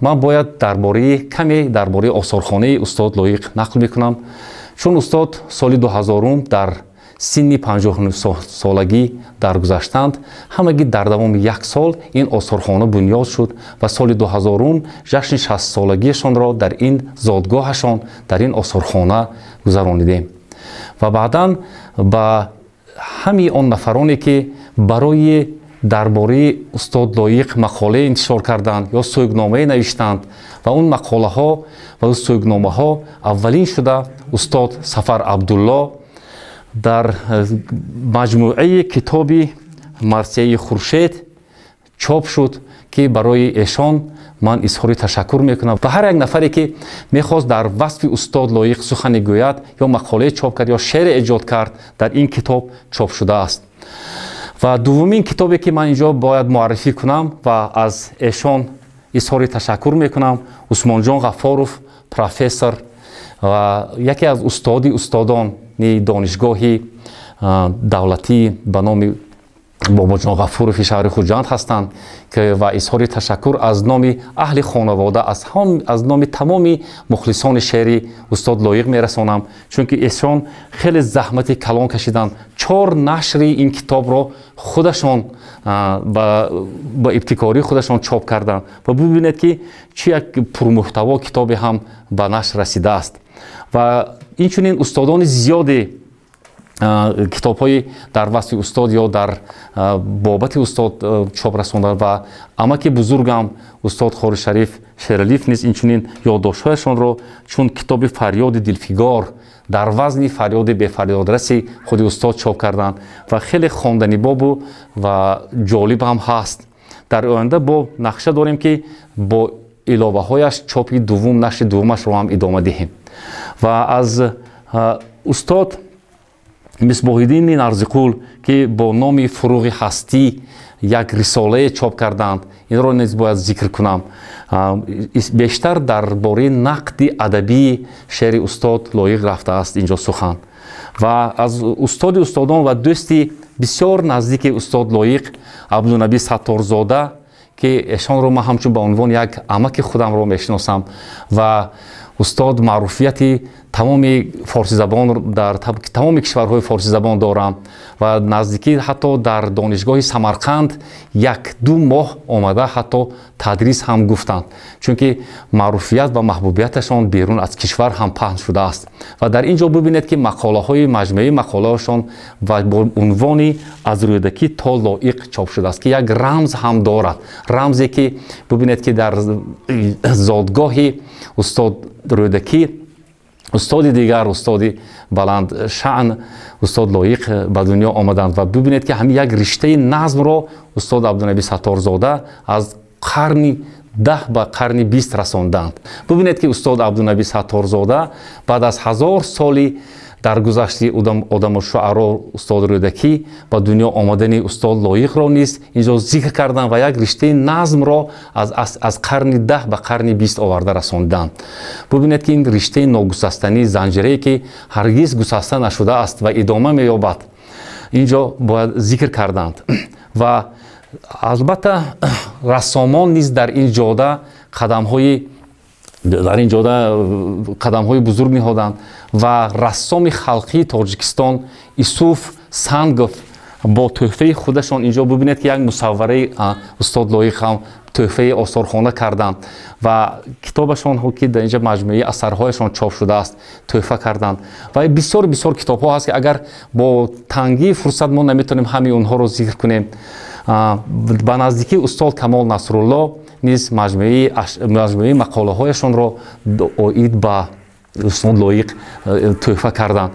Ман бояд дар бораи каме дар бораи осорхонаи устод Лоиқ нақл мекунам, чун устод соли 2000 дар синни 59 солагӣ даргузаштанд. Ҳамагӣ дар давоми як сол ин осорхона бунёд шуд ва соли 2000 ҷашни 60-солагиашонро дар ин зодгоҳашон, дар ин осорхона гузаронидем. Ва баъдан ба ҳамаи он нафароне, ки барои дар бораи устод Лоиқ мақолае интишор карданд ё сӯгномае навиштанд, ва он мақолаҳо ва сӯгномаҳо аввалин шуда устод Сафар Абдулло дар маҷмӯаи китоби «Марсияи Хуршед» чоп шуд, ки барои эшон ман изҳори ташаккур мекунам. Ва ҳар як нафаре, ки мехост дар васфи устод Лоиқ сухане гӯяд ё мақолае чоп кард ё шеъре эҷод кард, дар ин китоб чоп шудааст. Ва дуввумин китобе, ки ман инҷо бояд муаррифӣ кунам ва аз эшон изҳори ташаккур мекунам, Усмонҷон Ғафоров, профессор ва яке аз устоди устодони Донишгоҳи давлатӣ ба номи Бобоҷон Ғафурови шаҳри Хуҷанд ҳастанд, ва изҳори ташаккур аз номи аҳли хонавода, аз номи тамоми мухлисони шеъри устод Лоиқ мерасонам, чунки эшон хеле заҳмати калон кашиданд, чор нашри ин китобро худашон ба ибтикории худашон чоп карданд. Ва бубинед, ки чӣ як пурмуҳтаво китобе ҳам ба нашр расидааст. Ва инчунин устодони зиёде китобҳои дар васфи устод ё дар бобати устод чоп расонданд. Ва амаки бузургам устод Хоришариф Шералиев низ инчунин ёддоштҳояшонро чун китоби «Фарёди дилфигор» дар вазни фарёди бефарёдраси худи устод чоп карданд ва хеле хонданибобу ва ҷолиб ҳам ҳаст. Дар оянда бо нақша дорем, ки бо иловаҳояш чопи дуввум, нашри дуввумашро ҳам идома диҳем. Ва аз устод Мисбоҳиддини Нарзиқул, ки бо номи «Фуруғи ҳастӣ» як рисолае чоп карданд, инро низ бояд зикр кунам. Бештар дар бораи нақди адабии шеъри устод Лоиқ рафтааст инҷо сухан. Ва аз устоди устодон ва дӯсти бисёр наздики устод Лоиқ, Абдунаби Сатторзода, ки эшонро ман ҳамчун ба унвони як амаки худамро мешиносам ва устод маъруфияти тамоми форсизабон дар тамоми кишварҳои форсизабон дорам ва наздикӣ ҳатто дар Донишгоҳи Самарқанд 1-2 моҳ омада ҳатто тадрис ҳам гуфтанд, чунки маъруфият ва маҳбубияташон берун аз кишвар ҳам паҳн шудааст. Ва дар ин ҷо бибинед, ки мақолаҳои, маҷмӯаи мақолаҳошон ва бо унвони «Аз Рӯдакӣ то Лоиқ» чоп шудааст, ки як рамз ҳам дорад, рамзе, ки бибинед, ки дар зодгоҳи устод Рӯдакӣ устоди дигар, устоди баландшаън устод Лоиқ ба дунё омаданд. Ва бибинед, ки ҳамин як риштаи назмро устод Абдунаби Сатторзода аз қарни 10 ба қарни 20 расонданд. Бибинед, ки устод Абдунаби Сатторзода баъд аз 1000 соли даргузашти одамушшуаро устод Рӯдакӣ ба дунё омадани устод Лоиқро низ инҷо зикр карданд ва як риштаи назмро аз қарни 10 ба қарни 20 оварда расонданд. Бубинед, ки ин риштаи ногусастанӣ, занҷирае, ки ҳаргиз гусаста нашудааст ва идома меёбад, инҷо бояд зикр карданд. Ва албатта рассомон низ дар ин ҷода қадамҳои бузург ниҳоданд ва рассоми халқии Тоҷикистон Исуф Сангов бо тӯҳфаи худашон, инҷо бибинед, ки як мусаввараи устод Лоиқ ҳам тӯҳфаи осорхона карданд ва китобашон, ки дар инҷа маҷмӯаи асарҳояшон чоп шудааст, тӯҳфа карданд. Ва бисёр бисёр китобҳо ҳаст, ки агар бо тангии фурсат мо наметавонем ҳамаи онҳоро зикр кунем. Ба наздикӣ устод Камол Насрулло низ маҷмӯаи мақолаҳояшонро оид ба устод Лоиқ тӯҳфа карданд.